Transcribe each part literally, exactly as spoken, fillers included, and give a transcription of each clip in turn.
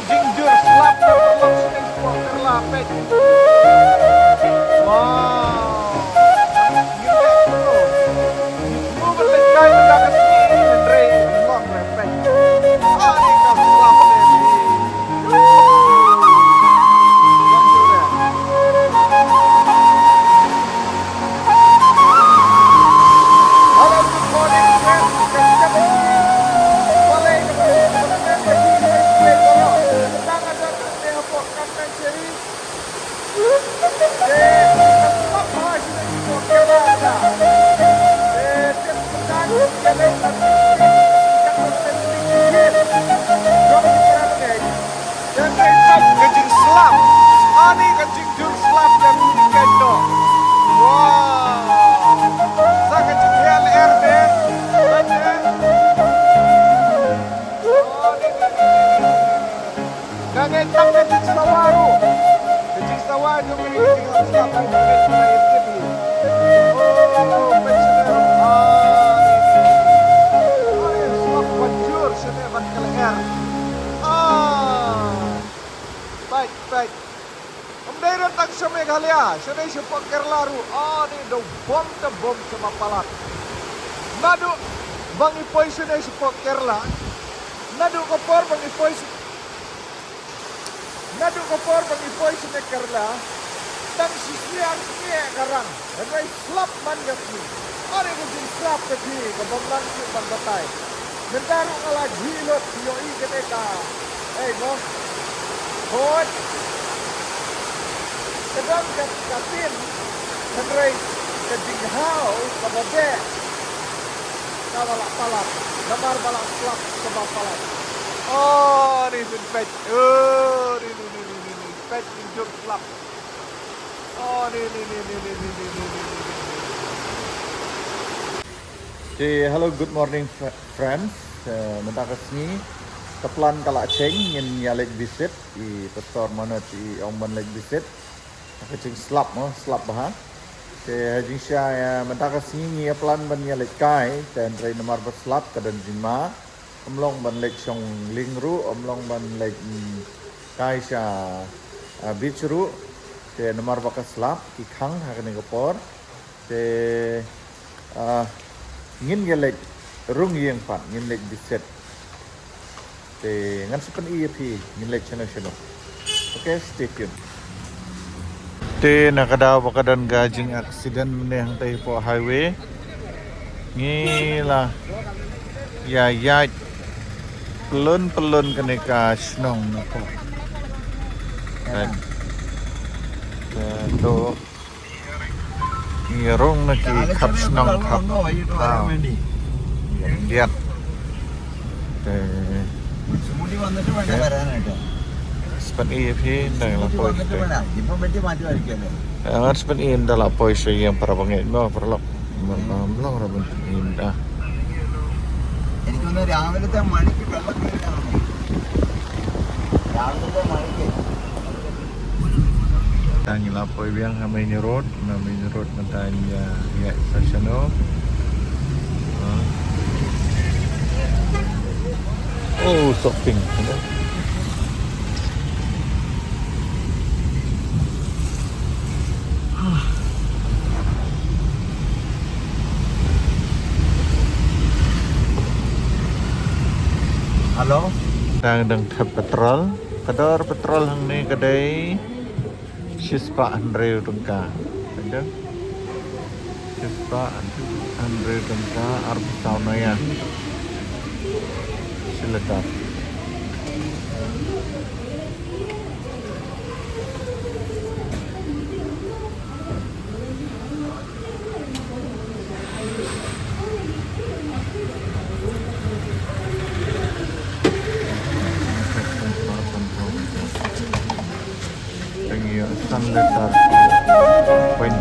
Jingjur slap na paralok sha kane ka por Kerala, peit. Wow. Ngim leh kumno. Ngim leh kumno ban leit kai mynta ka sngi, hynrei long re, peit. Ah, ni ka slap ne ni. Jingjur re. Hello, good morning, friends. Ka step ïa phi. Balei ka phi ka phi ka phi ka phi baroh. Tang ada ka phi hapoh Kamtang Cherry. Eh, ka slap bha shi na ki pok ka ba ka. Eh, tip ka tang ka lei ka phi ka phi ka phi ka phi. Jong ki para ngai. Ka jingslap. Ani ka jingjur slap ka tiket noh. Wow. Sa ka jinghiar er de. Ka ngai tang ka jingsawa ruh. Ka jingsawa jong ka jingslap ka jingslap. Oh, pensioner. Ah. Ai, slap ban jur shane ban ka lyer. Ah. Peit, peit. Ym dei ruh tang sha Meghalaya, shane shapoh Kerala ruh, ani da bom te bom shapoh palat. Naduh ba ngi poi shane shapoh Kerala, naduh ka por ba ngi poi sh-, naduh ka por ba ngi poi shane Kerala, tang shisha ar sngi ka rang. Hynrei slap man ka sngi. Are ka jingslap ka phi, ka bym nang shuh ban batai. Mynta ruh nga la jhieh lut, ïohi kane ka. Ei mo. Hooid. Ka don ka, ka tin. Hynrei ka jinghaw kaba beh, kaba la palat. Namar ba la slap kaba palat. Oh, ni phin peit. Oh, ni, ni, ni. Peit, ni jur slap. Oh, ni, ni, ni. Te, hello, good morning, fr-, friends. Eh, mynta ka sngi, ka plan ka la change, ngin ïa leit visit i Pastor Manoj, i ong ban leit visit. Ka jingslap mo, slap bha. Te, ha jingshisha, eh, mynta ka sngi ngi ïa plan ban ïa leit kai, te hynrei namar ba slap ka don jingma. Ym long ban leit shong lieng ruh, ym long ban leit, mm, kai sha, ah, beach ruh. Te namar ba ka slap, ki khang ha kane ka por. Te, ah, ngin ïa leit rung ïing pat, ngin leit visit. Te ngan sa pyni ïa phi, ngin leit shano shano. Okay, stay tuned. Te na ka daw ba ka don ka jing accident mynne hangtei hapoh highway. Ngi la ïa ïaid pyllun pyllun kane ka shnong na pdeng. Te to. Ngi rung na ki khap shnong khap. Ah. Ïa, ïa. Te. Span ïa phi, nang la poi te. Ngan span ïa nda la poi sha ïing para bangeit mo, paralok. Mo, hmm, bang blang ra ban ïa nda. Tang ïa la poi biang ha main road. Na main road mynta ïa, ïa sa shano. Ha. Oh, shopping, you know. Hello. Dang dang thep petrol. Ka dor petrol hangne ka dei shispah hynriew tyngka. Tang shispah hynriew tyngka arphew saw noya. Shi litar. Tang ïa san litar. Point.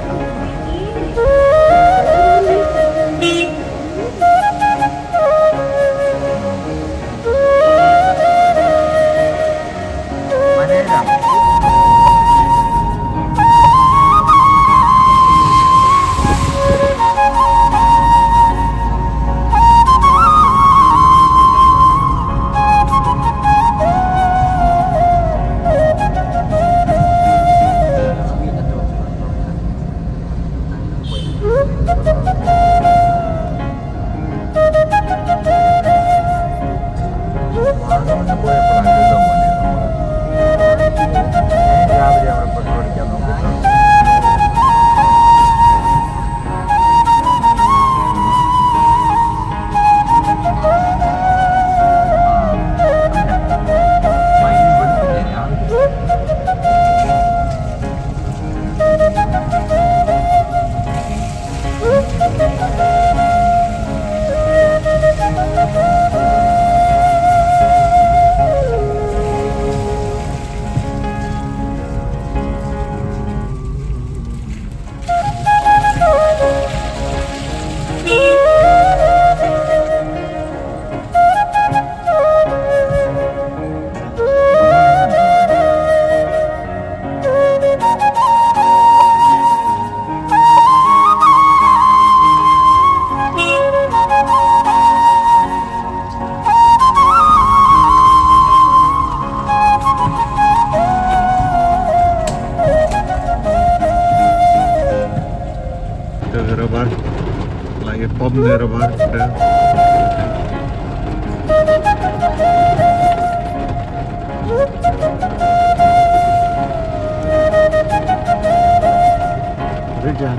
There are bars there. Return.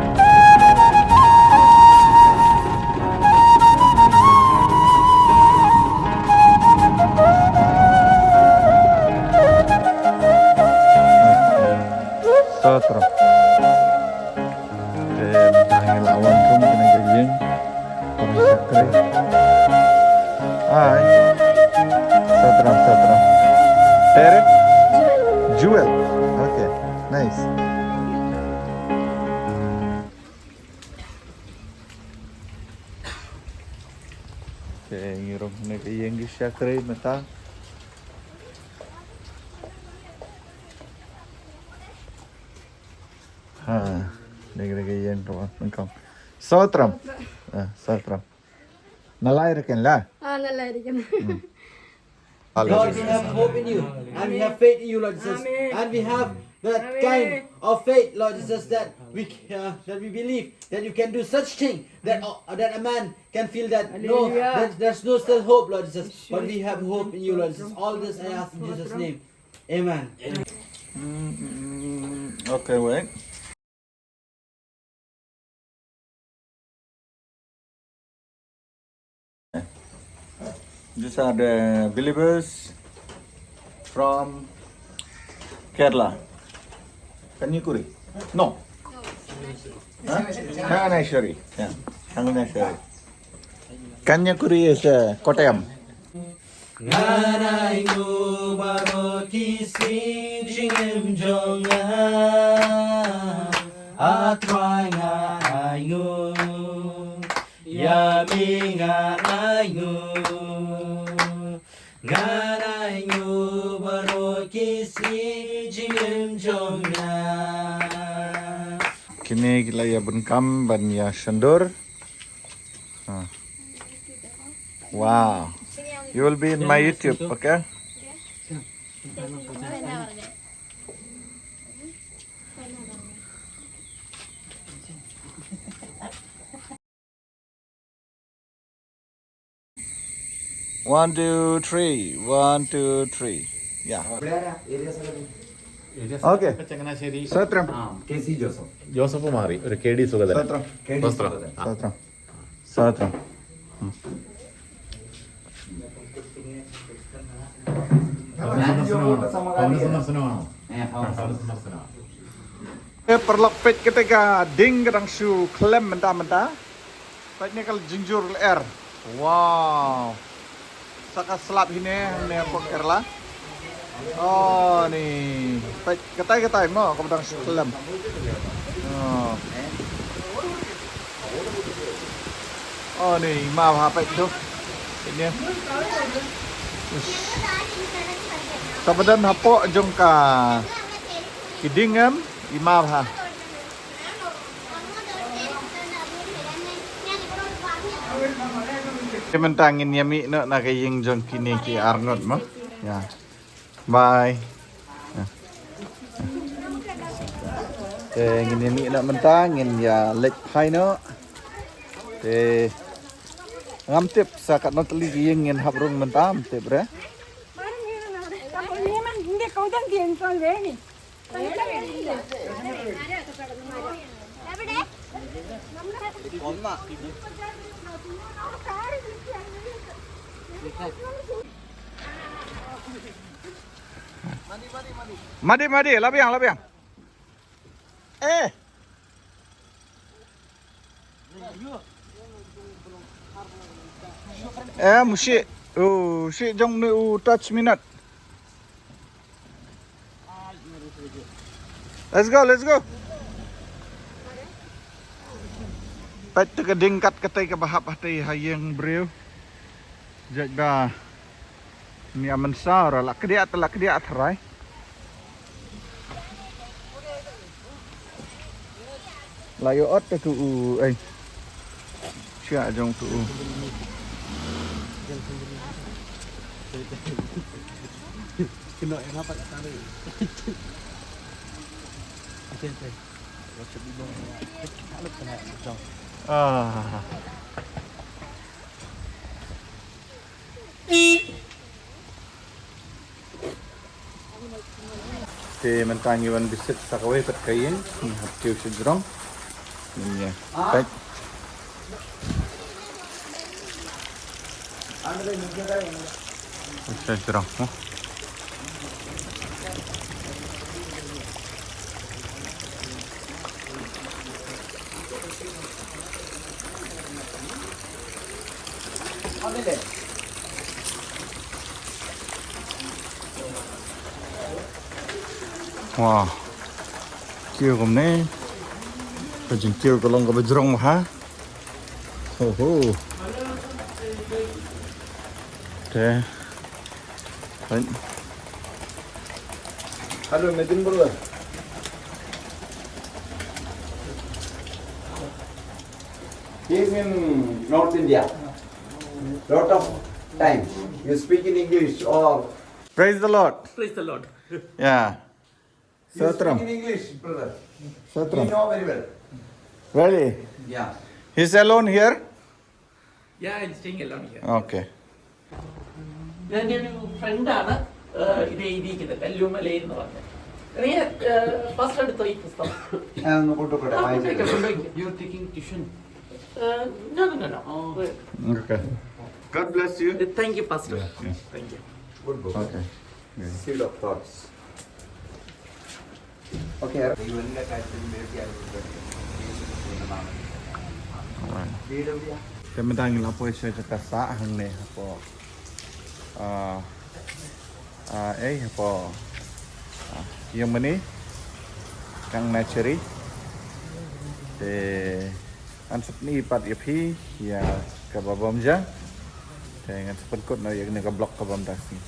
Sotro. Te mynta ngi la wan kum kane ka ïing. Para shakri. Ai. Sotro, sotro. Tere? Jewel. Okay. Nice. Te ngi rung kane ka ïing ki shakri mynta. Ha, ding ding ïeng tu bang kong. Sotram. Ah, sotram. Nalai reken la. Ah, nalai reken. Hmm. Lord, we have hope in you, and we have faith in you, Lord Jesus. Amen. And we have that Amen. Kind of faith, Lord Jesus, that we uh, that we believe that you can do such thing that uh, that a man can feel that no, Hallelujah. That there's no still hope, Lord Jesus. But we have hope in you, Lord Jesus. All this I ask in Jesus' name. Amen. Mm, mm, mm. Okay, wait. These are the believers from Kerala. Kanyakuri? No. Huh? Changanasheri. Yeah. Changanasheri. Kanyakuri is uh, Kottayam. Ngan ainguh baroh ki sngi jingim jong nga, A Trai ngan ainguh, ïa me ngan ainguh. Ngan ainguh baroh ki sngi jingim jong nga. Kine ki la ïa bun kam ban ïa shandur. Ah. Wow. You will be in my YouTube, okay? One, two, three. One, two, three. Yeah. Okay. Sotram. Joseph Mari, ഒരു കെ ഡി സുഗതൻ. Sotram. Sotram. Sotram. Peit, paralok, peit kata ka ding ka dang shu khlem mynta mynta. Peit ne ka jingjur lyer. Wow. Sa ka slap hine, hine pok Kerala. Oh, ni. Peit, katai katai mo, ka dang shu khlem. Oh. Oh, ni, ma ha peit tu. Peit ne. Ush. Sa ba don hapoh jong ka ki ding em, i ma ha. Te mynta ngin ïa mih noh na ka ïing jong kine ki arngut mo. Ïa. Bye. Ïa. Te ngin ïa mih noh mynta, ngin ïa leit phai noh. Te ngam tip sa katno tylli ki ïing ngin hap rung mynta, ngam tip re. Madi, madi, la biang, la biang. Eh. Eh, mushi. Oh, shi jong ni u touch minute. Let's go, let's go. Peit tu ka ding kat katei kaba hap hatei ha ïing briew. Jait ba Ni amen sa ra la kdiat la kdiat rai. La yo ot tu u ai. Sia jong tu u. Kino yang apa tak tarik. Macam tu. Ah. Te mynta ngi wan visit sa kawei pat ka ïing, ngi hap kiew sha jrong. Ïa. Peit. Sha jrong mo. Wow. Kiew kumne. Ka jingkiew ka long kaba jrong bha. Ho ho. Te. Hello, Nitin brother. He is in North India. Lot of times. You speak in English or Praise the Lord. Praise the Lord. Yeah. You speak Sotram. In English, brother. Sotram. We know very well. Really? Yeah. He's alone here? Yeah, I'm staying alone here. Okay. ഞാൻ ഒരു ഫ്രണ്ടാണ്. ഇത് എഴുതിയിരിക്കുന്നത് കല്ലുമലയിൽ എന്ന് പറഞ്ഞ. നീ ഫസ്റ്റ് എടുത്തോ ഈ പുസ്തകം? ഞാൻ ഒന്ന് കൊണ്ടുപോയിക്കോട്ടെ, ആ, വായിച്ചിട്ട്. You're taking tuition? No, no, no, no. Okay. God bless you. Thank you, Pastor. Yeah, yeah. Thank you. Good book. Okay. Yeah. Seed of thoughts. Okay. Alright. Te mynta ngi la poi sha ka sah hangne hapoh. Ah, ah, eh, hapoh. Ah, ïa mane. Kang Nachari. Te ngan sa pyni pat ïa phi ïa kaba bym jia. Te ngan sa pynkut noh ïa kane ka vlog kaba mynta ka sngi.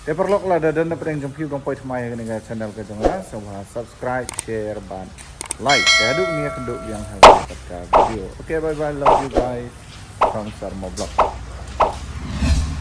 Te paralok, lada don na pdeng jong phi u dang poi thymmai ha kane ka channel ka jong nga, sngewbha subscribe, share bad like. Te haduh ngi ïakynduh biang ha kane ka video. Okay, bye bye, love you guys. From Sarmo Vlog.